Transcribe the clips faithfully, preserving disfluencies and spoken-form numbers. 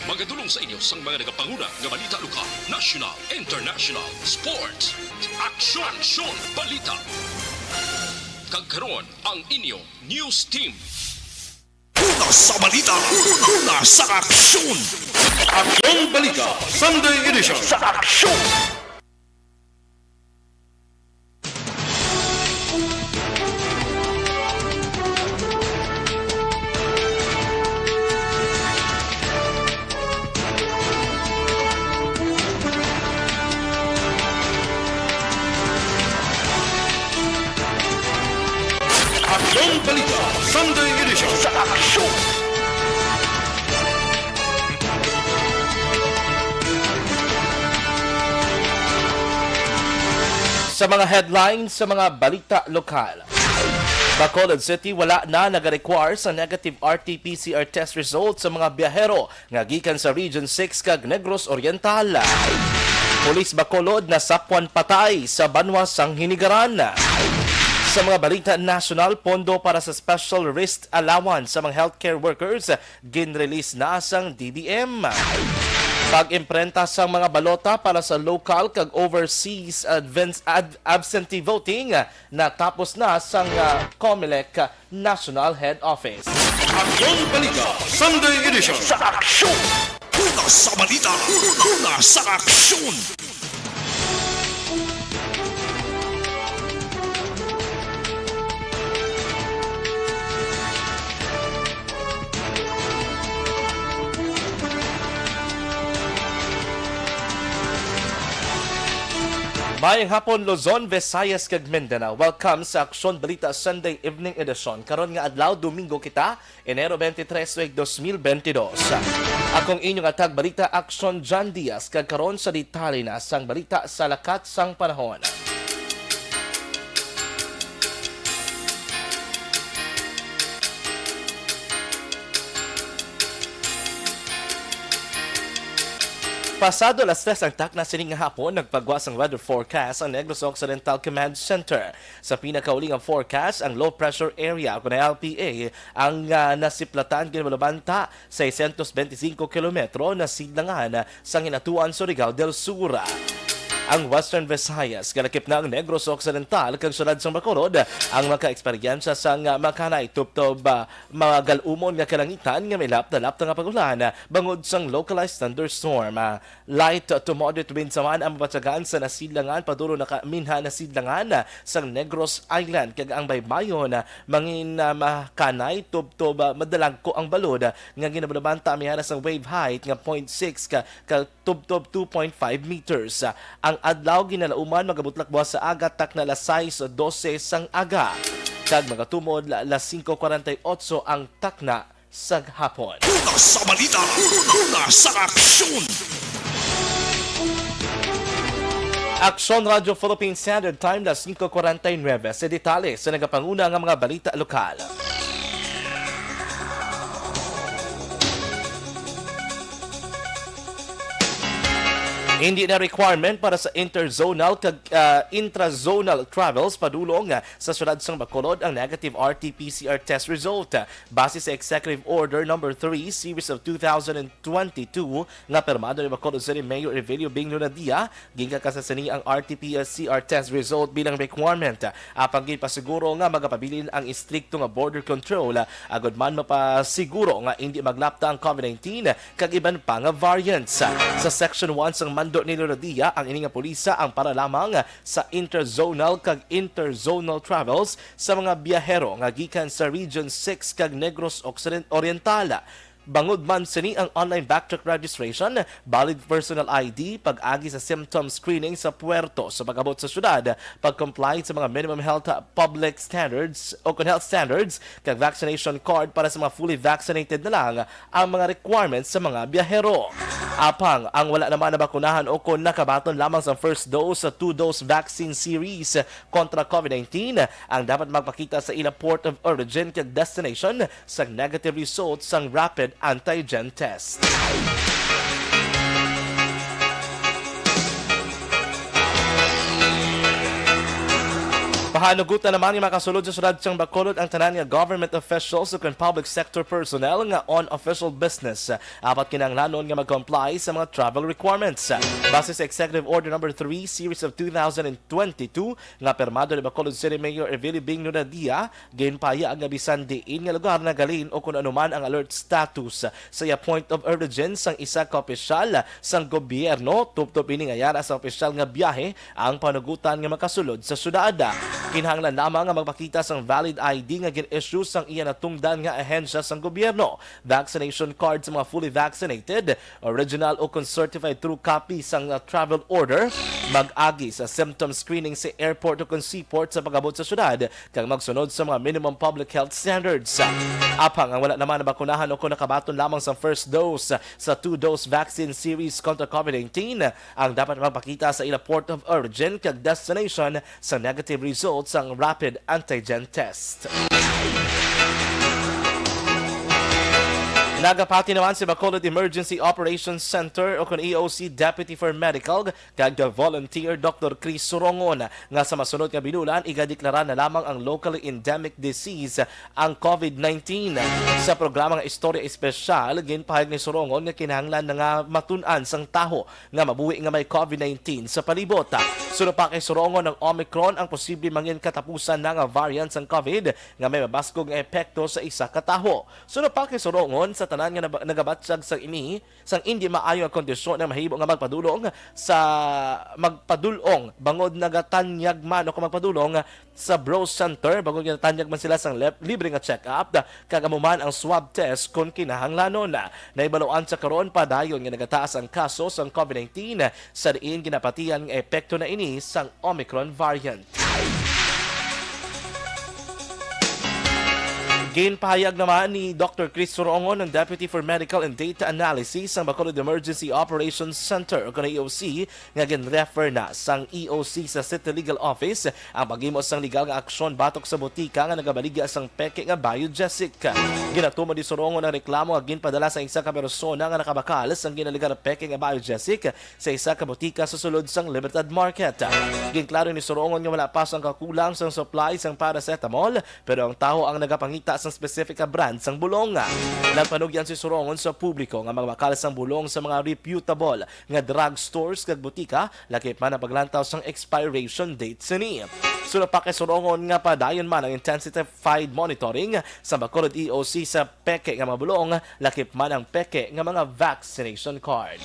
Magadulong sa inyo sang mga nagapanguna nga balita lokal, national, international, sports, aksyon, aksyon, balita. Kag karon, ang inyo news team. Una sa balita, una sa aksyon. Aksyon Balita, Sunday Edition. Sa aksyon. Aksyon Balita, Sunday Edition. Sa aksyon. Sa mga headlines sa mga balita lokal. Bacolod City, wala na nag-require sa negative R T P C R test result sa mga biyahero nga gikan sa Region six kag Negros Oriental. Pulis Bacolod nasapwan patay sa banwa sang Hinigaran. Sa mga balita nasyonal, pondo para sa special risk allowance sa mga healthcare workers ginrelease na sang D B M. Pag-imprenta sang mga balota para sa local kag overseas advance-, ad-, absentee voting natapos na sang, ah, Comelec National Head Office. Aksyon Balita, Sunday Edition. Sa aksyon! Una sa balita, una sa aksyon! Mayong hapon, Luzon, Visayas, kag Mindanao. Welcome sa Aksyon Balita Sunday Evening Edition. Karon nga adlaw, Domingo kita, Enero twenty-three, tuig dos mil bentidós. Akong inyong hatag balita, Aksyon John Diaz, kag karon sa detalye na sang balita sa lakat sang panahon. Pasado alas tres ang takna sining nga hapon, nagpagwa sang weather forecast ang Negros Occidental Command Center. Sa pinakauli nga forecast, ang low pressure area, kun L P A, ang, ah, nasiplatan ginabalabanta seiscientos veinticinco kilometro na sidlangan sang Hinatuan, Surigao del Sur. Ang Western Visayas, kalakip na ang Negros Occidental kag siyudad sang Bacolod, ang makaeksperyensya sang makanay tubtob, ah, magal-umon nga kalangitan nga may lapta-lapta nga pag-ulan bangod sang localized thunderstorm. Light to moderate winds naman ang mabatyagan sa nasidlangan padulong na ka-, minha nasidlangan sang Negros Island, kag ang baybayon mangin-, ah, makanay tubtob, ah, madalagko ang balod nga ginabalabanta amihanas sang wave height nga point six ka, ka tubtob two point five meters. Ang adlaw ginalauman magabutlak buwas sa aga, takna alas sais dose sang aga, kag magatumod la-, alas singko kwarenta y otso ang takna sa hapon. Una sa balita, una sa aksyon. Aksyon Radyo Philippine Standard Time, las singko kwarenta y nuebe. Sa detalye sa nagapanguna nga mga balita lokal. Hindi na requirement para sa interzonal kag, ah, intrazonal travels padulong, ah, sa siyudad sang Bacolod ang negative R T P C R test result. Base sa Executive Order Number Three, Series of two thousand and twenty-two, nga pirmado ni Bacolod City Mayor Evelio Bing Lonadia, ginkakas-an sini ang R T P C R test result bilang requirement. Apang ginpasiguro nga magapabilin ang istrikto nga border control, agud man mapasiguro nga indi maglapta ang COVID nineteen kag iban pa nga variants. Sa Section one sang mando ni Lonadia, ang ini nga polisa ang para lamang sa interzonal kag interzonal travels sa mga biyahero nga gikan sa Region six kag Negros Occiden-, Oriental. Bangod man sini ang online backtrack registration, valid personal I D, pag-agi sa symptom screening sa puerto sa pag-abot sa syudad, pag-comply sa mga minimum health public standards o kun health standards, kag vaccination card para sa mga fully vaccinated na lang ang mga requirements sa mga biyahero. Apang ang wala naman nabakunahan o kon nakabaton lamang sa first dose sa two-dose vaccine series kontra COVID nineteen ang dapat magpakita sa ila port of origin kag destination sa negative result sang rapid antigen test. Hanugutan naman nga makasulod sa siyudad sang Bacolod ang tanan nga government officials ug ang public sector personnel nga on official business. Apat kinahanglanon nga mag-comply sa mga travel requirements. Base sa Executive Order Number Three, Series of two thousand twenty-two, nga pirmado ni Bacolod City Mayor Evilibing Nunadia, ginpahayag nga bisan diin nga lugar nagalin o kung ano man ang alert status sa iya point of origin sang isa ka opisyal sang gobyerno, tubtob ini nga yara sa opisyal nga biyahe ang panugutan nga makasulod sa syudad. Kinahanglan lamang nga magpakita sang valid I D nga gin-issue sang iya natungdan nga ahensya sang gobyerno, vaccination card sa mga fully vaccinated, original o kon certified true copy sang, uh, travel order, mag-agi sa symptom screening sa airport o kon seaport sa pag-abot sa syudad, kag magsunod sa mga minimum public health standards. Apan ang wala naman nabakunahan o kon nakabaton lamang sa first dose sa two-dose vaccine series kontra COVID nineteen, ang dapat magpakita sa ila port of origin kag destination sa negative result sang rapid antigen test. Nagapati naman si Bacolod Emergency Operations Center o kon E O C Deputy for Medical kag Volunteer Doctor Chris Surongon nga sa masunod nga binulan igadeklara na lamang ang locally endemic disease ang COVID nineteen. Sa programa nga Istorya Espesyal, ginpahayag ni Surongon nga kinahanglan na nga matun-an sang tawo nga mabuhi nga may COVID nineteen sa palibot. Suno pa kay Surongon, ang Omicron ang posible mangin katapusan na nga variant sang COVID nga may mabaskog nga epekto sa isa ka tawo. Suno pa kay Surongon, sa tanan nga naba- nagabatyag sang ini, sang indi maayo nga kondisyon ang mahimo nga magpadulong sa magpadulong bangod nagatanyag man o kung magpadulong sa Bro Center, bangod nga natanyag man sila sang lep-, libre nga check-up, kag amo man ang swab test kon kinahanglanon. Nahibaluan sa karon, padayon nga nagataas ang kaso sang COVID nineteen, sa diin ginapatihan nga epekto na ini sang Omicron variant. Ginpahayag naman ni Doctor Chris Surongon, ang Deputy for Medical and Data Analysis sang Bacolod Emergency Operations Center o kon E O C, nga gin-refer na sang E O C sa City Legal Office ang paghimo sang legal nga aksyon batok sa butika nga nagabaligya sang peke nga Biogesic. Ginatuman ni Surongon ang reklamo nga ginpadala sa isa ka persona nga nakabakal sang ginalegar peke nga Biogesic sa isa ka butika sa sulod sang Libertad Market. Ginklaro ni Surongon nga wala pa sang kakulang sang supply sang paracetamol, pero ang tawo ang nagapangita sang specific nga brand sang bulong. Nagpanugyan si Surongon sa publiko nga magbakal sang bulong sa mga reputable nga drugstores kag butika, lakip man ang paglantaw sang expiration date sini. Suno pa kay Surongon nga padayon man ang intensified monitoring sa Bacolod E O C sa peke nga mga bulong, lakip man ang peke nga mga vaccination card.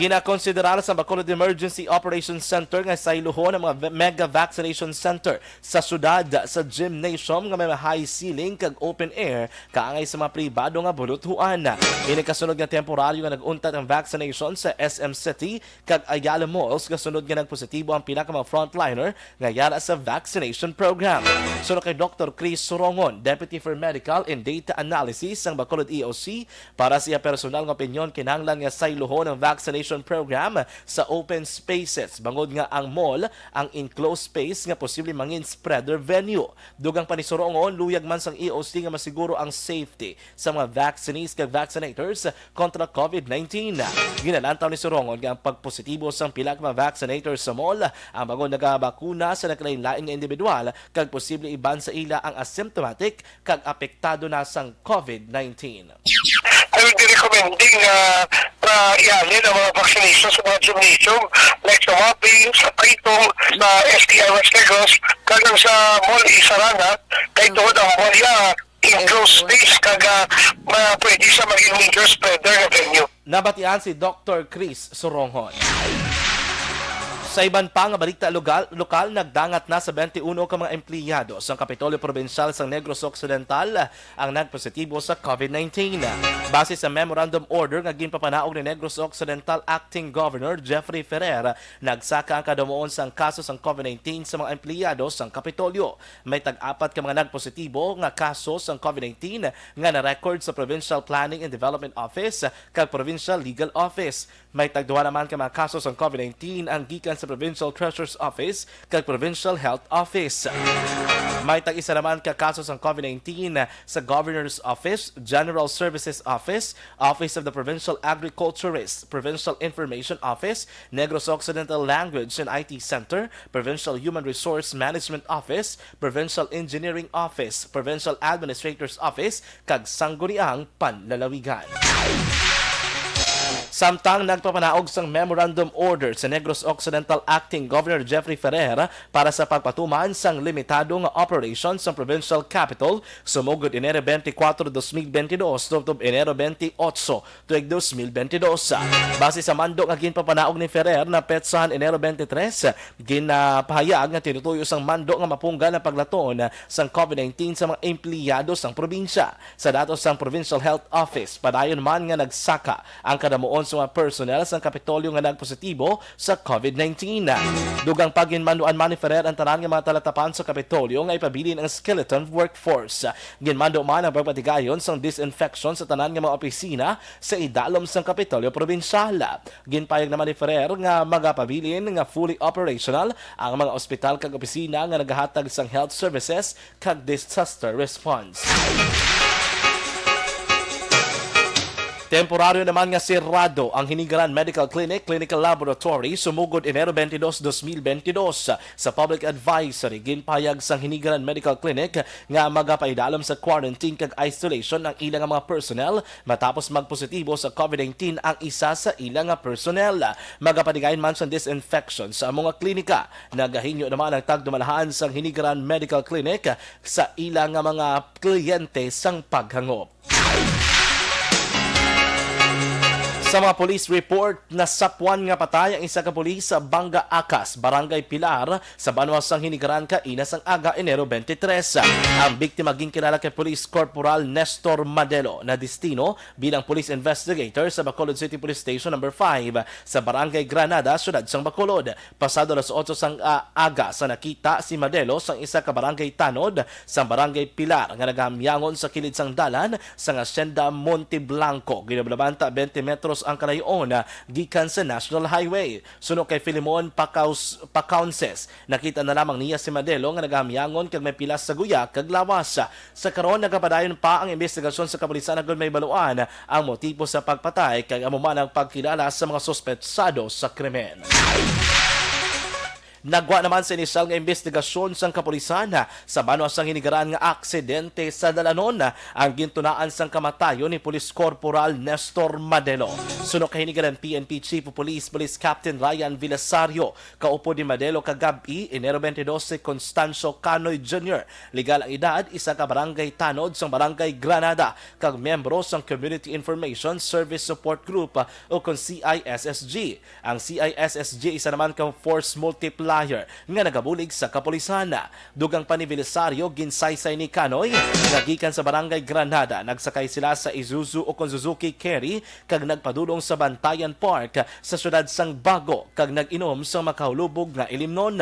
Ginakonsiderar sa Bacolod Emergency Operations Center nga sayluhon ang mga ve-, mega vaccination center sa syudad sa gymnasium nga may high ceiling kag open air kaangay sa mga pribado nga buluthuan. Ini kasunod nga temporaryo nga nag-untat ang vaccination sa S M City kag Ayala Malls kasunod nga nagpositibo ang pila ka mga frontliner nga yara sa vaccination program. Suno kay Doctor Chris Surongon, Deputy for Medical and Data Analysis sang Bacolod E O C, para sa iya personal nga opinyon, kinahanglan nga sayluhon ang vaccination program sa open spaces, bangod nga ang mall ang enclosed space nga posible mangin spreader venue. Dugang pa ni Surongon, luyag man sang E O C nga masiguro ang safety sa mga vaccinees kag vaccinators kontra COVID nineteen. Ginalantaw ni Surongon nga ang pagpositibo sang pila ka mga vaccinators sa mall ang bag-o nagabakuna sa nagkalain-lain nga individual kag posible iban sa ila ang asymptomatic kag apektado na sang COVID nineteen. I will be recommending, uh, na ihalin ang mga vaccination sa mga gymnasium, like sa Mabing, sa Taytong, sa S T I West Negros, kag ang sa Mall Isarana, kay tungod ang mall niya, enclosed space, kag, uh, ma-, pwede siya maging major spreader na venue. Nabatian si Doctor Chris Surongon. Sa iban pa nga balita lugal, lokal, nagdangat na sa twenty-uno ka mga empleyado sa Kapitolyo Probinsyal sa Negros Occidental ang nagpositibo sa COVID nineteen. Base sa memorandum order nga ginpapanaog ni Negros Occidental Acting Governor Jeffrey Ferrer, nagsaka ang kadamuon sang kaso sang COVID nineteen sa mga empleyado sang Kapitolyo. May tag-apat ka mga nagpositibo nga kaso sang COVID nineteen nga na-record sa Provincial Planning and Development Office kag Provincial Legal Office. May tagduha naman ka mga kaso sang COVID nineteen ang gikan sa Provincial Treasurer's Office, kag Provincial Health Office. May tag-isa naman ka kaso sang COVID nineteen sa Governor's Office, General Services Office, Office of the Provincial Agriculturist, Provincial Information Office, Negros Occidental Language and I T Center, Provincial Human Resource Management Office, Provincial Engineering Office, Provincial Administrator's Office, kag Sangguniang Panlalawigan. Samtang nagpapanaog sang memorandum order sa Negros Occidental Acting Governor Jeffrey Ferrer para sa pagpatuman sang limitado nga operation sa provincial capital, sumugod Enero twenty-four, twenty twenty-two, tubtob Enero twenty-eight, tuig dos mil bentidós. Base sa mando nga ginpapanaog ni Ferrer na petsahan Enero twenty-three, ginapahayag nga tinutuyo sang mando nga mapunggan ang paglaton sang COVID nineteen sa mga empleyado sang probinsya. Sa datos sang Provincial Health Office, padayon man nga nagsaka ang kadamuon sa mga personnel sang Kapitolyo nga nagpositibo sa COVID nineteen. Dugang pa, ginmanduan man ni Ferrer ang tanan nga mga talatapan sa Kapitolyo nga ipabilin ang skeleton workforce. Ginmando man ang pagpatigayon sang disinfection sa tanan nga mga opisina sa idalom sang Kapitolyo Probinsyal. Ginpayag naman ni Ferrer nga magapabilin nga fully operational ang mga ospital kag opisina nga nagahatag sang health services kag disaster response. Temporaryo naman nga sirado ang Hinigaran Medical Clinic, Clinical Laboratory, sumugod Enero twenty-two, twenty twenty-two. Sa public advisory, ginpahayag sang Hinigaran Medical Clinic nga magapaidalom sa quarantine kag isolation ang ila nga mga personnel matapos magpositibo sa COVID nineteen ang isa sa ila nga personnel. Magapatigayon man sang disinfection sa amo nga klinika. Nagahinyo naman ang tagdumalahan sang Hinigaran Medical Clinic sa ila nga mga kliyente sang paghangop. Sa mga police report, nasapwan nga patay ang isa ka pulis sa Banga Akas, Barangay Pilar, sa banwa sang Hinigaran kaina sang aga, Enero twenty-three. Ang biktima ginkilala kay Police Corporal Nestor Madelo, na destino bilang police investigator sa Bacolod City Police Station Number Five sa Barangay Granada, siyudad sang Bacolod. Pasado alas otso sang, ah, aga sa nakita si Madelo sang isa ka barangay tanod sang Barangay Pilar nga nagahamyangon sa kilid sang dalan sang Hacienda Monte Blanco, ginabanta twenty metros ang kalayo-on gikan sa National Highway. Suno kay Filemon Pacaus-, Pacaunces, nakita na lamang niya si Madelo nga nagahamyangon kag may pilas sa guya kag lawas. Sa karon, nagapadayon pa ang imbestigasyon sa kapulisan agud mahibaluan ang motibo sa pagpatay kag amo man ang pagkilala sa mga suspetsado sa krimen. Nagwa naman sa inisyal nga imbestigasyon sang kapulisan sa banwa sang Hinigaran nga aksidente sa dalanon ang gintunaan sang kamatayon ni Police Corporal Nestor Madelo. Suno kay Hinigaran P N P Chief of Police, Police Captain Ryan Villasario, kaupod ni Madelo kagab-i, Enero twenty-two, si Constancio Canoy Junior, legal ang edad, isa ka barangay tanod sang Barangay Granada kag miyembro sang Community Information Service Support Group o kon C I S S G. Ang C I S S G isa naman ka force multiplier nga nagabulig sa kapulisan. Dugang pa ni Belisario, ginsaysay ni Canoy nga gikan sa Barangay Granada, nagsakay sila sa Isuzu o kon Suzuki Carry kag nagpadulong sa Bantayan Park sa siyudad sang Bago kag nag-inom sa makahulubog nga ilimnon.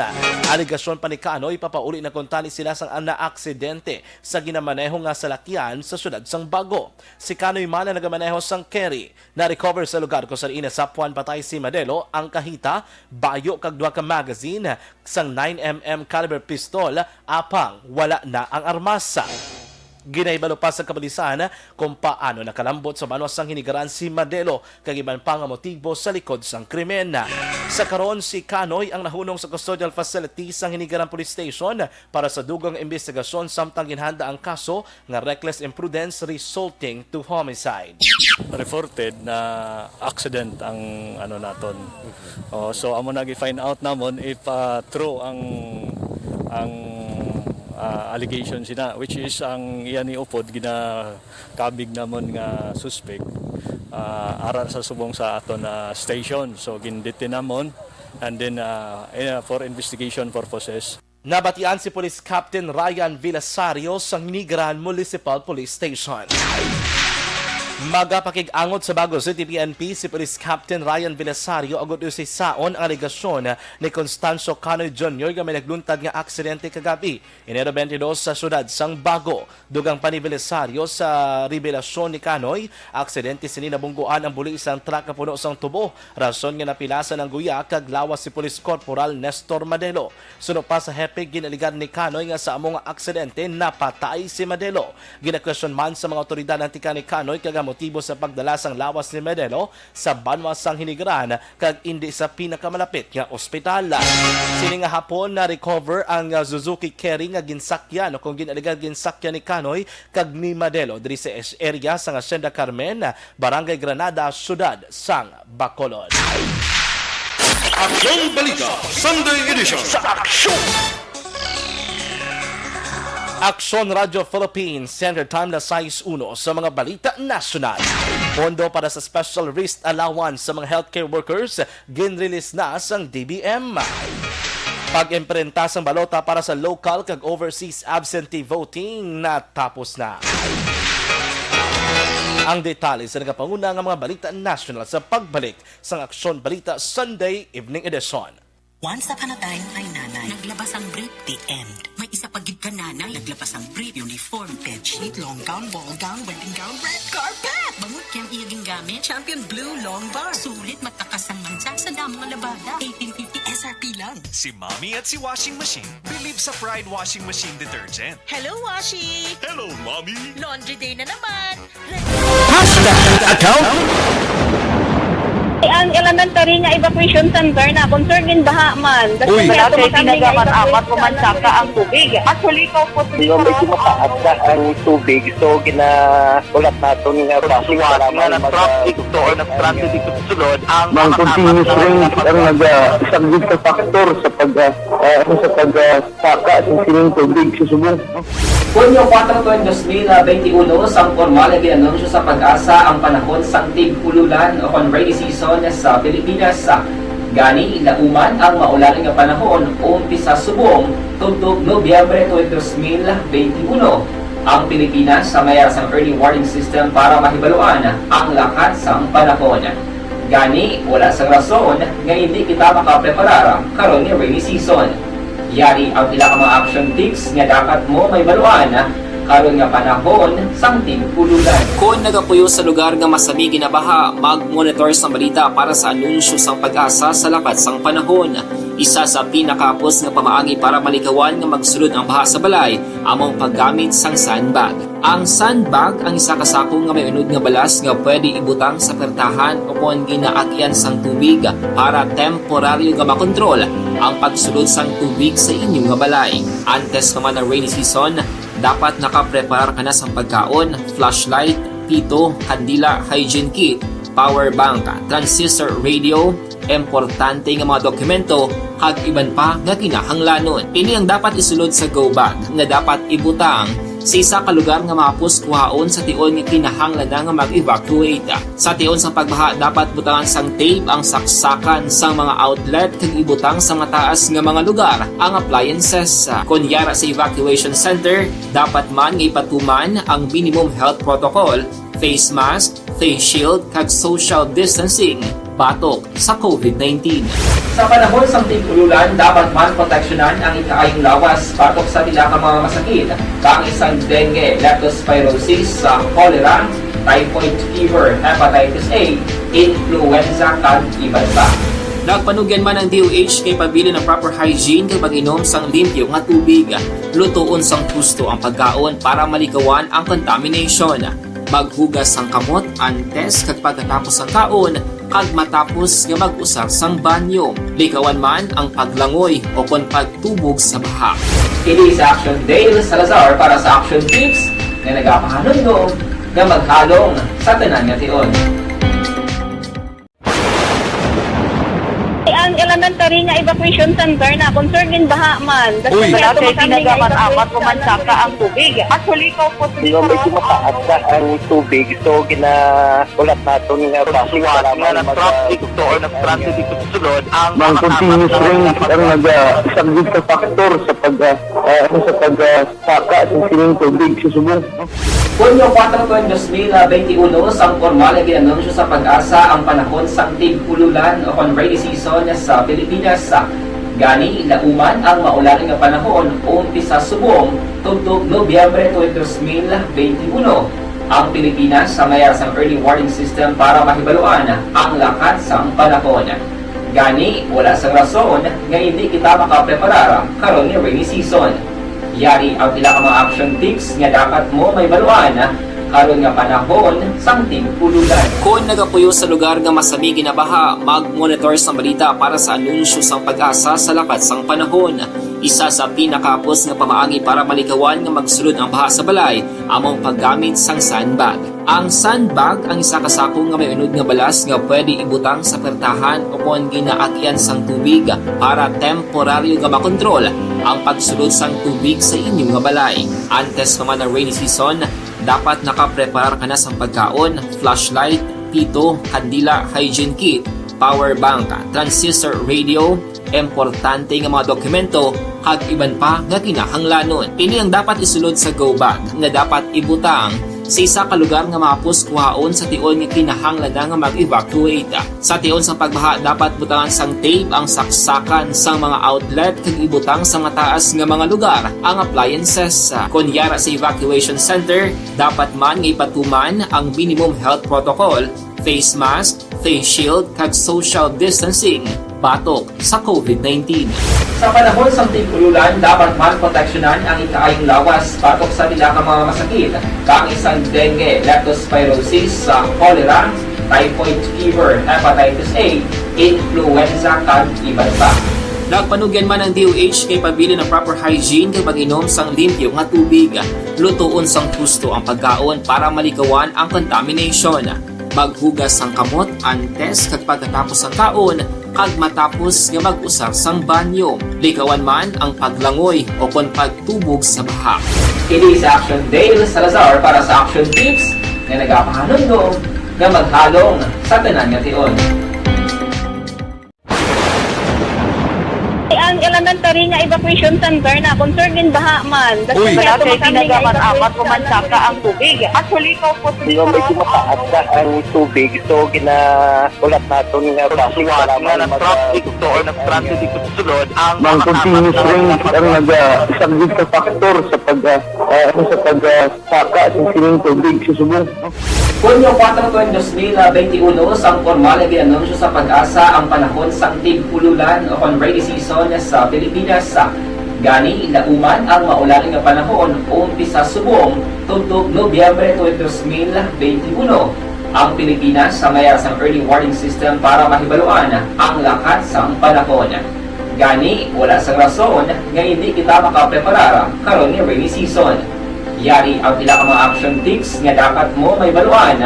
Alegasyon pa ni Canoy, papauli na kuntani sila sang naaksidente sa ginamaneho nga salakyan sa siyudad sang Bago. Si Canoy man ang nagamaneho sang Carry. Na-recover sa lugar kung sa diin nasapwan patay si Madelo ang kahita, bayo kag duha ka magazine sang nine M M caliber pistol, apang wala na ang armas. Ginahibalo pa sa kapulisan kung paano nakalambot sa banwa sang Hinigaran si Madelo kag iban pa nga motibo sa likod sang krimen. Sa karon, si Canoy ang nahunong sa custodial facility sang Hinigaran Police Station para sa dugang imbestigasyon, samtang ginhanda ang kaso nga reckless imprudence resulting to homicide. Reported na accident ang ano naton. Oh, so amo na gi-find out namon if, ah, true ang, ang, ah, allegation sina, which is ang iya ni upod ginakabig namon nga suspect, ah, ara sa subong sa aton, ah, station. So gin-detain namon and then, ah, eh, for investigation purposes. Nabatian si Police Captain Ryan Villasario sang Hinigaran Municipal Police Station. Magapakig-angot sa Bago City P N P si Police Captain Ryan Belisario agud usisaon ang alegasyon ni Constancio Canoy Junior nga may nagluntad nga aksidente kagabi, Enero twenty-two, sa siyudad sang Bago. Dugang pa ni Belisario sa revelasyon ni Canoy, aksidente sini nabungguan ang buli sang truck nga puno sang tubo, rason nga napilasan ang guya kag lawas si Police Corporal Nestor Madelo. Suno pa sa hepe, ginaligar ni Canoy nga sa amo nga aksidente napatay si Madelo. Ginakwestiyon man sa mga awtoridad ang tikang ni Canoy kag ang motibo sa pagdala sang lawas ni Madelo sa banwa sang Hinigaran kag indi sa pinakamalapit nga ospital. Sini nga hapon, na-recover ang, ah, Suzuki Carry nga ginsakyan o kung ginaligar ginsakyan ni Canoy kag ni Madelo diri sa is-, area sang Hacienda Carmen, Barangay Granada, Siyudad sang Bacolod. Aksyon Balita Sunday Edition. Sa Aksyon! Aksyon Radio Philippines, Standard Time na sais uno sa mga balita nasyonal. Pondo para sa special risk allowance sa mga healthcare workers ginrelease na sang D B M. Pag-imprenta sang balota para sa local kag overseas absentee voting natapos na. Ang detalye sa nagapanguna nga mga balita nasyonal sa pagbalik sang Aksyon Balita Sunday Evening Edition. Once upon a time, my nanay. Naglabas ang brief. The end. May isa pa gid ka nanay. Naglabas ang brief, uniform, bedsheet, long gown, ball gown, wedding gown, red carpet! Bangod kay ang iya gingamit, Champion Blue Long Bar. Sulit matakas ang mancha sa damo nga labada. Eighteen fifty S R P lang. Si Mommy at si Washing Machine believe sa Pride Washing Machine Detergent. Hello, Washi! Hello, Mommy! Laundry day na naman! Hashtag account. Ang elementary nga evacuation center na concern gin baha man. Uy. Wala kay tinaga man apat o man saka ang tubig. Actually, ikaw po, di ba, medyo mataas na ang tubig, so ginaulat naton nga basi nga nag-traffic to or nag-stranded dito sa sulod ang mga continuous rain ang nag-, ah, isang sa factor sa pag, ah, ah, sa pag, ah, saka sa sining tubig sa subong. Hunyo kuwatro, dos mil benti uno, sang pormal nga gin-anunsyo sa PAGASA ang panahon sang tig-ululan o kon rainy season sa Pilipinas. Gani, nauman ang maulan nga panahon umpisa subong tubtob Nobyembre twenty, dos mil benti uno. Ang Pilipinas may ara sang early warning system para mahibaluan ang lakat sang panahon. Gani, wala sang rason nga indi kita makapreparar karon nga rainy season. Yari ang pila ka mga action tips nga dapat mo mahibaluan karon nga panahon sang tig-ululan. Kon nagapuyo sa lugar nga masami ginabaha, mag-monitor sang balita para sa anunsyo sang PAGASA sa lakat sang panahon. Isa sa pinakahapos nga pamaagi para malikawan nga magsulod ang baha sa balay amo ang paggamit sang sandbag. Ang sandbag ang isa ka sako nga may unod nga balas nga pwede ibutang sa pertahan o kon ginaagyan sang tubig para temporaryo nga makontrol ang pagsulod sang tubig sa inyo nga balay. Antes pa man ang rainy season, dapat nakapreparar ka na sang pagkaon, flashlight, pito, kandila, hygiene kit, power bank, transistor radio, importante nga mga dokumento, kag iban pa nga kinahanglanon. Ini ang dapat isulod sa go bag nga dapat ibutang sa isa ka lugar nga mahapos kuhaon sa tion nga kinahanglan na nga mag-evacuate. Sa tion sa pagbaha, dapat butangan sang tape ang saksakan sang mga outlet kag ibutang sa mataas nga mga lugar ang appliances. Kon yara sa evacuation center, dapat man nga ipatuman ang minimum health protocol, face mask, face shield, kag social distancing batok sa COVID nineteen. Sa panahon sang tig-ululan, dapat man proteksyonan ang ikaayong lawas batok sa pila ka mga masakit, kaangay sang dengue, leptospirosis, sa cholera, typhoid fever, hepatitis A, influenza, kag iban pa. Nagpanugyan man ang D O H kay pabilin ang proper hygiene kag pag-inom sang limpyo nga tubig, lutoon sang husto ang pagkaon para malikawan ang contamination. Maghugas sang kamot antes kag pagkatapos sang kaon, kag matapos nga mag-usar sang banyo. Likawan man ang paglangoy o kon pagtubog sa baha. Kini si Action Dale Salazar para sa Action Tips nga nagapahanumdom nga maghalong sa tanan nga tion. Ang elementary nga evacuation center na concerned gin baha man. Uy! Wala kay tinaga man amat o man saka ang tubig. Actually, ikaw po, medyo mataas na ang tubig. So, gina-, ulat naton nga basi para nga mag-, nag-traffic to or nag-transit dito sa sulod, ang mga continuous rain ang nag-, ah, isang big factor sa pag, ah, ah, ano, sa pag, ah, saka sa sining tubig sa subong. Hunyo kuwatro, dos mil benti uno, sang pormal nga gin-anunsyo sa PAGASA ang panahon sang tig-ululan o kon rainy season sa Pilipinas. Gani, lauman ang maulan nga panahon umpisa subong tubtob Nobyembre twenty, dos mil benti uno. Ang Pilipinas may ara sang early warning system para mahibaluan ang lakat sang panahon. Gani, wala sang rason nga indi kita makapreparar karon nga rainy season. Yari ang pila ka mga action tips nga dapat mo mahibaluan karon nga panahon sang tig-ululan. Kon nagapuyo sa lugar nga masami ginabaha, mag-monitor sang balita para sa anunsyo sang PAGASA sa lakat sang panahon. Isa sa pinakahapos nga pamaagi para malikawan nga magsulod ang baha sa balay amo ang paggamit sang sandbag. Ang sandbag ang isa ka sako nga may unod nga balas nga pwede ibutang sa pertahan o kon ginaagyan sang tubig para temporaryo nga makontrol ang pagsulod sang tubig sa inyo nga balay. Antes pa man ang rainy season, dapat nakapreparar ka na sang pagkaon, flashlight, pito, kandila, hygiene kit, power bank, transistor radio, importante nga mga dokumento, kag iban pa nga kinahanglanon. Ini ang dapat isulod sa go bag nga dapat ibutang sa isa ka lugar nga mahapos kuhaon sa tion nga kinahanglan na nga mag-evacuate. Sa tion sang pagbaha, dapat butangan sang tape ang saksakan sang mga outlet kag ibutang sa mataas nga mga lugar ang appliances. Kon yara sa evacuation center, dapat man nga ipatuman ang minimum health protocol, face mask, face shield, kag social distancing batok sa COVID nineteen. Sa panahon sang tig-ululan, dapat man proteksyonan ang ikaayong lawas batok sa pila ka mga masakit, kaangay sang dengue, leptospirosis, sa cholera, typhoid fever, hepatitis A, influenza, kag iban pa. Nagpanugyan man ang D O H nga ipabilin ang proper hygiene kag mag-inom sang limpyo nga tubig. Lutoon sang husto ang pagkaon para malikawan ang contamination. Maghugas sang kamot antes kag pagkatapos sang kaon kag matapos nga mag-usar sang banyo. Likawan man ang paglangoy o kon pagtubog sa baha. Kini si Action Dale Salazar para sa Action Tips nga nagapahanumdom nga maghalong sa tanan nga tion. Ang elementary nga evacuation center na concerned gin baha man. Uy! Wala kay tinaga man amat o man saka ang tubig. Actually, ikaw po, medyo mataas na ang tubig. So, gina-, ulat naton nga basi para nga nag-traffic to or nag-transit dito sa sulod ang mga continuous rain ang nag-, ah, isang big factor sa pag, ah, ah, ano, sa pag, ah, saka sa sining tubig sa subong. Hunyo kuwatro, dos mil benti uno, sang pormal nga gin-anunsyo sa PAGASA ang panahon sang tig-ululan o kon rainy season sa Pilipinas. Gani, lauman ang maulan nga panahon umpisa subong tubtob Nobyembre twenty, dos mil benti uno. Ang Pilipinas may ara sang early warning system para mahibaluan ang lakat sang panahon. Gani, wala sang rason nga indi kita makapreparar karon nga rainy season. Yari ang pila ka mga action tips nga dapat mo mahibaluan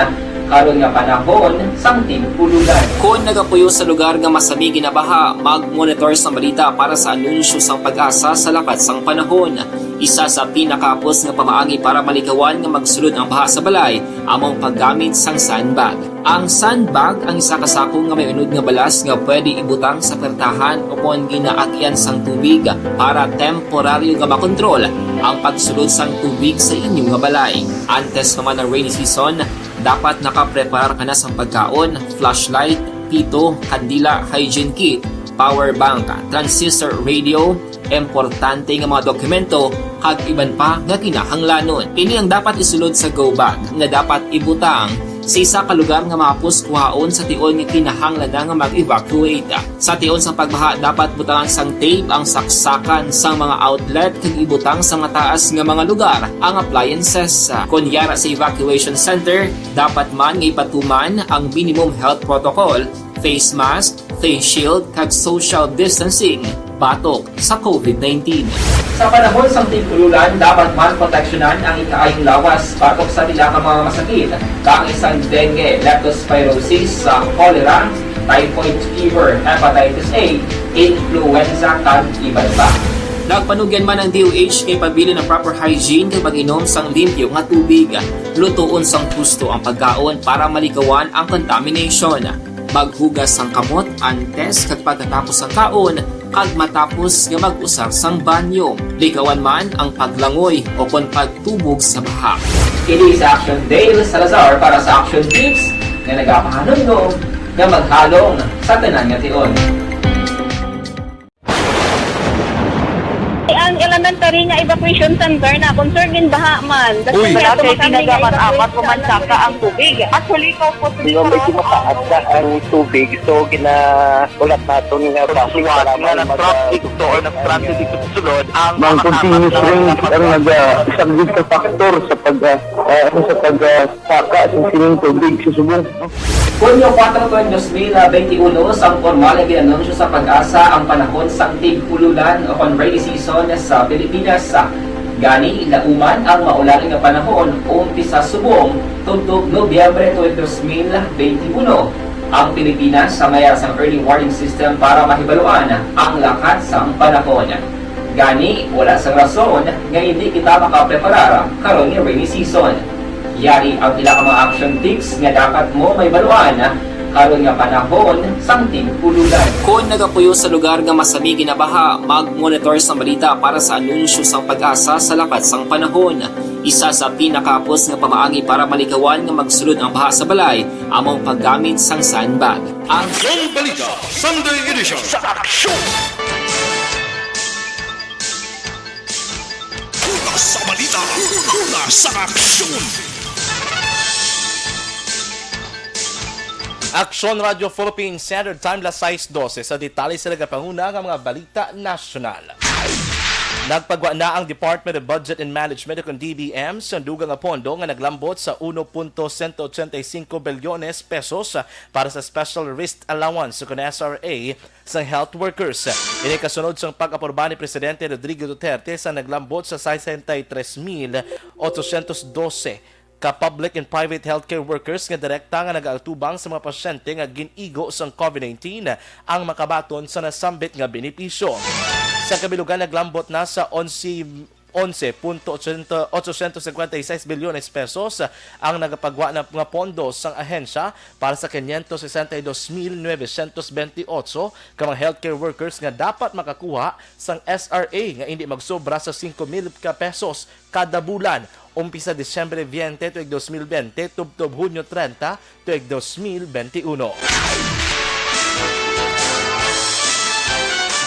karon nga panahon sang tig-ululan. Kon nagapuyo sa lugar nga masami ginabaha, mag-monitor sang balita para sa anunsyo sang PAGASA sa lakat sang panahon. Isa sa pinakahapos nga pamaagi para malikawan nga magsulod ang baha sa balay amo ang paggamit sang sandbag. Ang sandbag ang isa ka sako nga may unod nga balas nga pwede ibutang sa pertahan o kon ginaagyan sang tubig para temporaryo nga makontrol ang pagsulod sang tubig sa inyo nga balay. Antes pa man ang rainy season, dapat nakapreparar ka na sang pagkaon, flashlight, pito, kandila, hygiene kit, power bank, transistor radio, importante nga mga dokumento, kag iban pa nga kinahanglanon. Ini ang dapat isulod sa go bag nga dapat ibutang sa isa ka lugar nga mahapos kuhaon sa tion nga kinahanglan na nga mag-evacuate. Sa tion sang pagbaha, dapat butangan sang tape ang saksakan sang mga outlet kag ibutang sa mataas nga mga lugar ang appliances. Kon yara sa evacuation center, dapat man nga ipatuman ang minimum health protocol, face mask, face shield, kag social distancing batok sa COVID nineteen. Sa panahon sang tig-ululan, dapat man proteksyonan ang ikaayong lawas batok sa pila ka mga masakit, kaangay sang dengue, leptospirosis, sa cholera, typhoid fever, hepatitis A, influenza, kag iban pa. Nagpanugyan man ang D O H nga ipabilin ang proper hygiene kag pag-inom sang limpyo nga tubig. Lutoon sang husto ang pagkaon para malikawan ang contamination. Maghugas sang kamot antes kag pagkatapos sang kaon kag matapos nga mag-usar sang banyo. Likawan man ang paglangoy o kon pagtubog sa baha. Ini si Action Dale Salazar para sa Action Tips nga nagapahanumdom nga maghalong sa tanan nga tion. Ang elementary nga evacuation center na concern gin baha man. Uy. Wala kay pinagaman amat o mansaka ang tubig. Actually, ikaw po, Di ba, medyo mataas na ang tubig, so ginaulat naton nga basi nga nag-traffic to or nag-traffic dito sulod ang Ang mga continuous apat na rain ang naga-, isa gid ka factor sa pag, ah, ah, ano, sa pag, ah, saka sa sining tubig sa subong, no? Hunyo kuwatro tuig dos mil benti uno, sang pormal nga gin-anunsyo sa PAGASA ang panahon sang tig-ululan o kon rainy season sa Pilipinas. Gani, lauman ang maulan nga panahon, umpisa subong tubtob Nobyembre tuig dos mil benti uno. Ang Pilipinas sa may ara sang early warning system para mahibaluan ang lakat sang panahon. Gani, wala sang rason nga hindi kita makapreparar karon nga rainy season. Yari ang pila ka mga action tips nga dapat mo mahibaluan karon nga panahon sang tig-ululan. Kon nagapuyo sa lugar nga masami ginabaha, mag-monitor sang balita para sa anunsyo sang PAGASA sa lakat sang panahon. Isa sa pinakahapos nga pamaagi para malikawan nga magsulod ang baha sa balay amo ang paggamit sang sandbag. Ang Aksyon Balita Sunday Edition. Sa aksyon! Una sa balita, una sa aksyon. Aksyon Radio Philippine Standard Time, las sais dose. Sa detalye sa nagapanguna nga mga balita nasyonal. Nagpagwa na ang Department of Budget and Management o kon D B M sa dugang nga pondo nga naglambot sa uno punto sento ochenta y cinco bilyones pesos para sa Special Risk Allowance o kon S R A sa health workers. Ini kasunod sang pag-apruba ni Presidente Rodrigo Duterte sa naglambot sa sesenta y tres mil ochocientos dose ka public and private healthcare workers nga direkta nga nagaatubang sa mga pasyente nga gin-igo sang COVID nineteen ang makabaton sa nasambit nga benepisyo. Sa kabilugan, naglambot na sa onse, onse punto ochenta, ochocientos cincuenta y seis bilyones pesos ang nagapagwa na nga pondo sang ahensya para sa quinientos sesenta y dos mil novecientos benti otso ka mga healthcare workers nga dapat makakuha sang S R A nga indi magsobra sa singko mil ka pesos kada bulan, umpisa Disyembre veinte tuig dos mil bente tubtob Hunyo treinta tuig dos mil benti uno.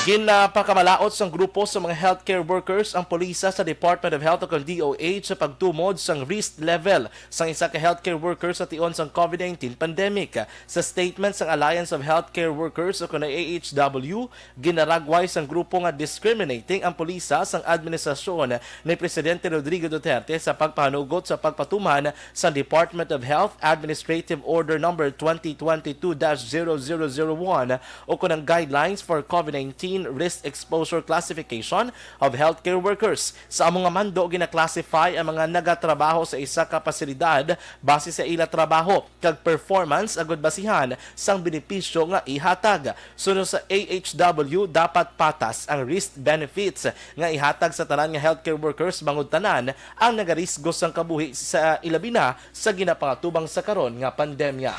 Ginapakamalaot sang grupo sa mga healthcare workers ang pulisa sa Department of Health o kon D O H sa pagtumod sang risk level sang isa ka healthcare worker sa tion sang COVID nineteen pandemic. Sa statement sang Alliance of Healthcare Workers o kon A H W, ginaragway sang grupo nga discriminating ang pulisa sang administrasyon ni Presidente Rodrigo Duterte sa pagpahanugot sa pagpatuman sa Department of Health Administrative Order Number twenty twenty-two dash zero zero zero one o kon ang Guidelines for COVID nineteen Risk Exposure Classification of Healthcare Workers. Sa amo nga mando, gina-classify ang mga nagatrabaho sa isa ka pasilidad base sa ila trabaho kag performance agud basihan sang benepisyo nga ihatag. Suno sa A H W, dapat patas ang risk benefits nga ihatag sa tanan nga healthcare workers bangod tanan ang nagarisgo sang kabuhi sa ilabi na sa ginapangatubang sa karon nga pandemya.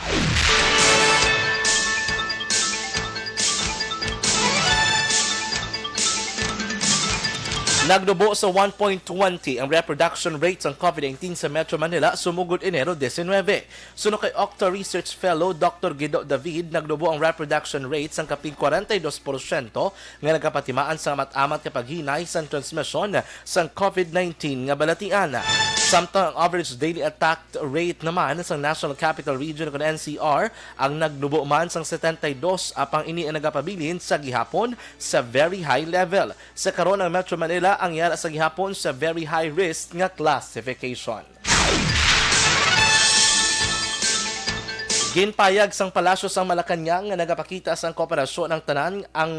Nagnubo sa one point twenty ang reproduction rate sang COVID nineteen sa Metro Manila sumugod Enero diecinuebe. Suno kay Octa Research Fellow Doctor Guido David, nagnubo ang reproduction rate sang kapin kwarenta y dos porsyento nga nagapatimaan sa amat-amat nga paghinay sang transmisyon sang COVID nineteen nga balatian. Samtang ang average daily attack rate naman sang National Capital Region o kon N C R ang nagnubo man sang setenta y dos, apang ini ang nagapabilin sa gihapon sa very high level. Sa karon, ang Metro Manila ang yara sa gihapon sa very high risk nga classification. Ginpayag sang Palasyo sang Malacañang nga nagapakita sang kooperasyon ang tanan ang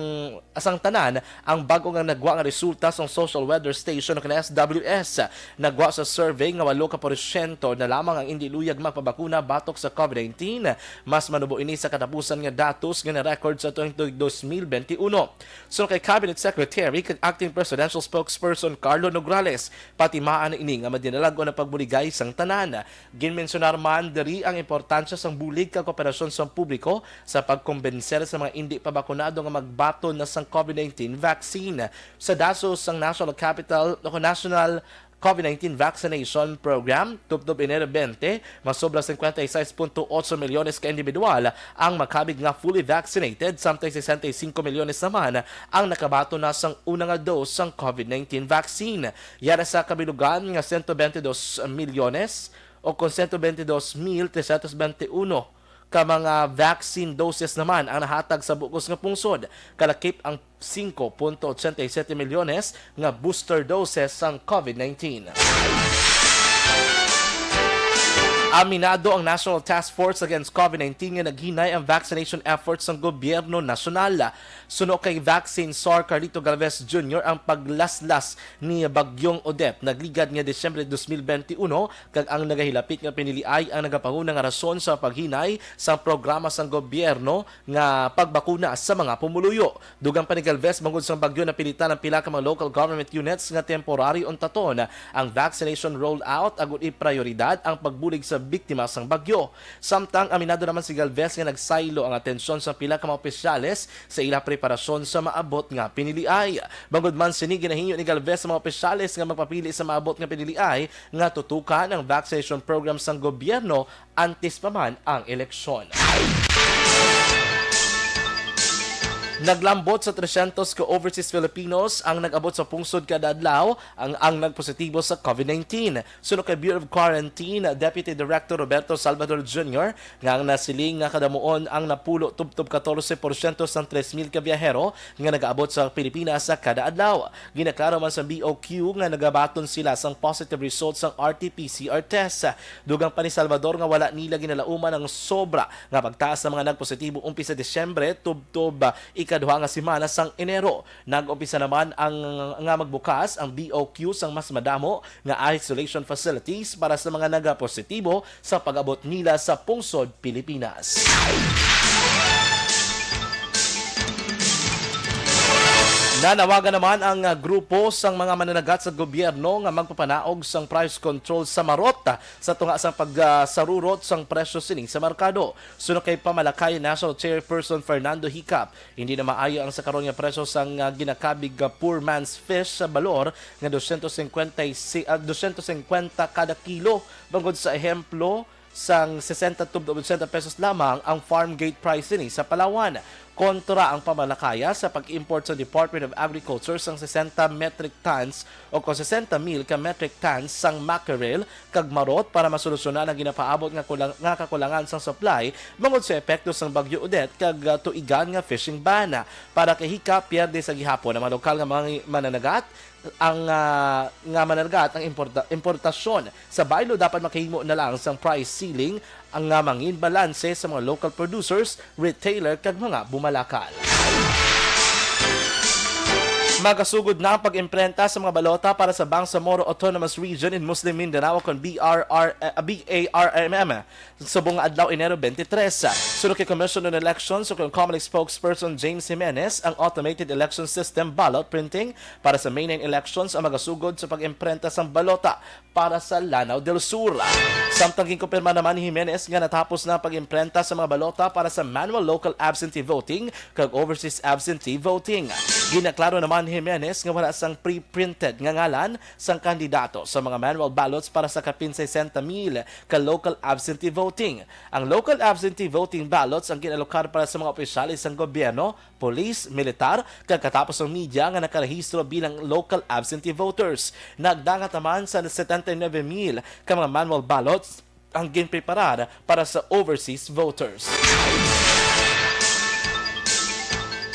sang tanan ang bag-o nga nagwa nga resulta sang Social Weather Station o kan S W S. Nagwa sa survey nga walo ka porsyento na lamang ang indi luyag magpabakuna batok sa COVID nineteen. Mas manubo ini sa katapusan nga datos nga na-record sa tuig dos mil twenty-one. Suno kay Cabinet Secretary kag Acting Presidential Spokesperson Carlo Nograles, patimaan ini nga madinalag-on ang pagbuligay sang tanan. Ginmensyonar man diri ang importansya sang bulig kag kooperasyon sang publiko sa pagkombenser sa mga indi pa bakunado nga magbaton na sang COVID nineteen vaccine. Sa datos sang National Capital o National COVID nineteen Vaccination Program, tubtob Enero twenty, mas sobra cincuenta y seis punto ocho milyones ka individual ang makabig nga fully vaccinated, samtang sesenta y cinco milyones naman ang nakabaton na sang una nga dose sang COVID nineteen vaccine. Yara sa kabilugan nga ciento veintidós milyones o kon ciento veintidós mil trescientos veintiuno ka mga vaccine doses naman ang nahatag sa bug-os nga pungsod, kalakip ang cinco punto ochenta y siete milyones nga booster doses sang COVID nineteen. Aminado ang National Task Force Against COVID nineteen nga naghinay ang vaccination efforts sang gobyerno nasyonal. Suno kay Vaccine Czar Carlito Galvez Junior ang paglaslas ni Bagyong Odette nagligad nga Disyembre dos mil benti uno, kag ang nagahilapit nga piniliay ang nagapanguna nga rason sa paghinay sang programa sang gobyerno nga pagbakuna sa mga pumuluyo. Dugang pa ni Galvez, bangod sang bagyo, napilitan ang pila ka mga local government units nga temporary untaton ang vaccination rollout agud iprayoridad ang pagbulig sa biktima sang bagyo. Samtang aminado naman si Galvez nga nagsaylo ang atensyon sang pila ka mga opisyales sa ila preparasyon sa maabot nga piniliay. Bangod man sini, ginahingyo ni Galvez sa mga opisyales nga magpapili sa maabot nga piniliay nga tutukan ang vaccination program sang gobyerno antes pa man ang eleksyon. Naglambot sa trescientos ka overseas Filipinos ang nag-abot sa pungsod kada adlaw ang, ang nagpositibo sa COVID nineteen. Suno kay Bureau of Quarantine Deputy Director Roberto Salvador Junior, nga ang nasiling nga kadamuon ang napulo tubtob katorse porsyento sang tres mil ka biyahero nga nagaabot sa Pilipinas sa kada adlaw. Ginaklaro man sa B O Q nga nagabaton sila sang positive results sang R T P C R test. Dugang pa ni Salvador nga wala nila ginalauman ang sobra nga pagtaas sa mga nagpositibo umpisa Disyembre tubtob, ah, ikaduha nga semana sang Enero. Nag-umpisa naman ang, nga magbukas ang B O Q sang mas madamo nga isolation facilities para sa mga nagapositibo sa pag-abot nila sa pungsod Pilipinas. Nanawagan naman ang, ah, grupo sang mga mananagat sa gobyerno nga magpapanaog sang price control sa marot, ah, sa tunga sang pagsarurot sang presyo sini sa merkado. Suno kay Pamalakay National Chairperson Fernando Hicap, hindi na maayo ang sa karon nga presyo sang, ah, ginakabig nga poor man's fish sa balor nga dosyentos singkwenta y si-, ah, dosyentos singkwenta kada kilo. Bangod sa ehemplo, sang sesenta tubtob ochenta pesos lamang ang farm gate price sini sa Palawan. Kontra ang pamalakaya sa pag-import sa Department of Agriculture sang sesenta metric tons o kon sesenta mil ka metric tons sang mackerel kag marot para masolusyonan ang ginapaabot nga kulang, nga kakulangan sang supply bangod sa epekto sang Bagyo Odette kag, ah, tuigan nga fishing ban. Para kay Hicap, pierde sa gihapon ang mga lokal nga mga mananagat ang, ah, nga mananagat ang importa-, importasyon. Sa baylo, dapat makahimo na lang sang price ceiling ang nga mangin balanse sa mga local producers, retailer, kag mga bumalakal. Magasugod na ang pag-imprenta sa mga balota para sa Bangsamoro Autonomous Region in Muslim Mindanao, kon B R R, eh, B A R M M, subong nga adlaw, Enero twenty-three. Suno kay Commission on Elections o kon Comelec spokesperson James Jimenez, ang automated election system ballot printing para sa May nine elections ang magasugod sa pag-imprenta sang balota para sa Lanao del Sur. Samtang ginkumpirma naman ni Jimenez nga natapos na ang pag-imprenta sa mga balota para sa manual local absentee voting kag overseas absentee voting. Ginaklaro naman ni Jimenez nga wala sang pre-printed nga ngalan sang kandidato sa mga manual ballots para sa kapin sesenta mil ka local absentee voting. Ang local absentee voting ballots ang ginalokar para sa mga opisyales sang gobyerno, pulis, militar, kag katapos ang media nga nakarehistro bilang local absentee voters. Nagdangat naman sa setenta y nuebe mil ka mga manual ballots ang ginpreparar para sa overseas voters.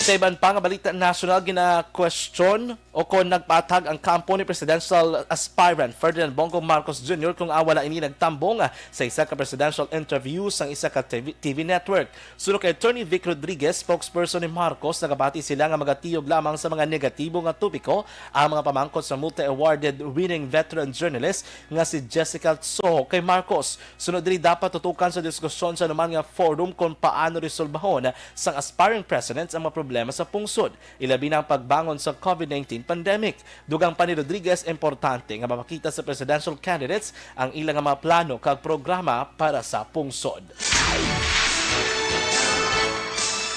Sa iban pa nga balita nasyonal, ginakwestiyon o kon nagpatag ang kampo ni presidential aspirant Ferdinand Bongbong Marcos Junior kung wala ini nagtambong sa isa ka presidential interview sang isa ka T V, T V network. Suno kay Attorney Vic Rodriguez, spokesperson ni Marcos, nagabati sila nga magatiyog lamang sa mga negatibo nga topiko ang mga pamangkot sa multi-awarded winning veteran journalist nga si Jessica Soho kay Marcos. Sunod diri, dapat tutukan sa diskusyon sa anuman nga forum kung paano resolbahon sang aspiring presidents ang mga problema sa pungsod, ilabi na ang pagbangon sa covid nineteen pandemic. Dugang pa ni Rodriguez, importante nga mapakita sa presidential candidates ang ila nga mga plano kag programa para sa pungsod.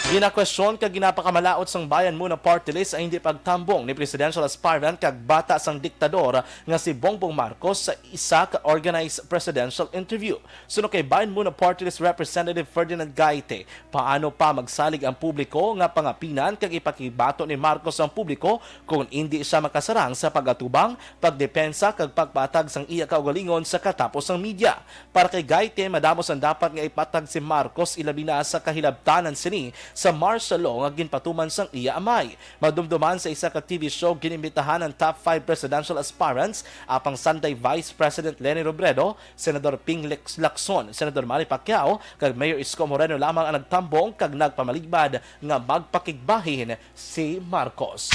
Ginakwestiyon kag ginapakamalaot sang Bayan Muna Party List ang hindi pagtambong ni presidential aspirant kag bata sang diktador nga si Bongbong Marcos sa isa ka organized presidential interview. Suno kay Bayan Muna Party List Representative Ferdinand Gaite, paano pa magsalig ang publiko nga pangapinan kag ipakibato ni Marcos ang publiko kung indi siya makasarang sa pag-atubang, pagdepensa kag pagpatag sang iya kaugalingon sa katapos sang media? Para kay Gaite, madamo sang dapat nga ipatag si Marcos, ilabi na sa kahilabtanan sini sa martial law nga ginpatuman sang iya amay. Madumduman, sa isa ka T V show, ginimbitahan ang top five presidential aspirants, apang Sunday Vice President Leni Robredo, Senador Ping Lex-, Lacson, Senador Manny Pacquiao, kag Mayor Isko Moreno lamang ang nagtambong kag nagpamaligad nga magpakigbahin si Marcos.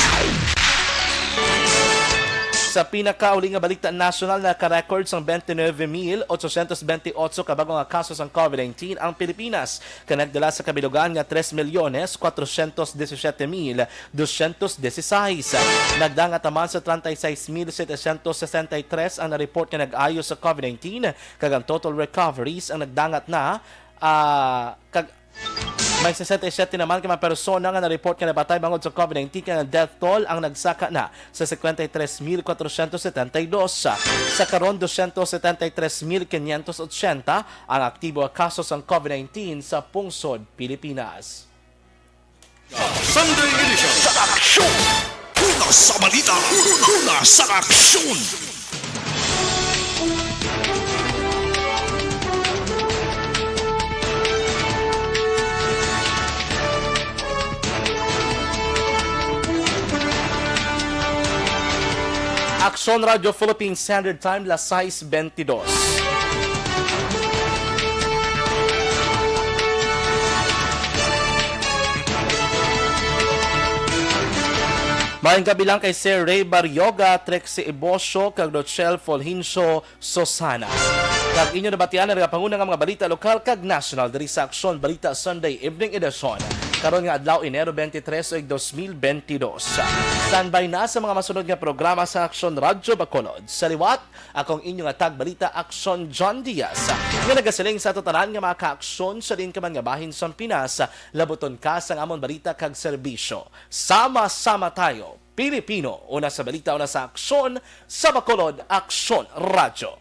Sa pinakauli nga balita nasyonal, naka-record sang twenty-nine mil eight hundred twenty-eight ka bag-o nga kaso sang covid nineteen ang Pilipinas, kag nagdala sa kabilugan nga tres milyones cuatrocientos diecisiete mil doscientos dieciséis. Nagdangat naman sa treinta y seis mil setecientos sesenta y tres ang na-report nga nag-ayo sa covid nineteen, kag ang total recoveries ang nagdangat na, ah, kag may sesenta y siyete naman ka mga persona nga na-report nga napatay bangod sa covid nineteen, kag ang death toll ang nagsaka na sa cincuenta y tres mil cuatrocientos setenta y dos. Sa karon, doscientos setenta y tres mil quinientos ochenta ang aktibo nga kaso sang covid nineteen sa pungsod Pilipinas. Sunday edition. Sa aksyon! Una sa balita, una sa aksyon! Aksyon Radio Philippines Standard Time, las sais bentidós. Maayong gabi lang kay Sir Ray Barrioga, Trixie Ibosio, kag Rochelle Fulgencio Sosana. Kag inyo nabatian ang nagapanguna nga mga balita lokal kag nasyonal diri sa Aksyon Balita Sunday Evening Edition. Karon nga adlaw, Enero twenty-three, tuig dos mil bentidós. Standby na sa mga masunod nga programa sa Aksyon Radyo Bacolod. Sa liwat, ako ang inyo nga tagbalita, Aksyon John Diaz, nga nagasiling sa tanan nga mga kaaksyon sa diin ka man nga bahin sa Pinas, labuton ka sang amon balita kag serbisyo. Sama-sama tayo, Pilipino, una sa balita, una sa aksyon, sa Bacolod Aksyon Radyo.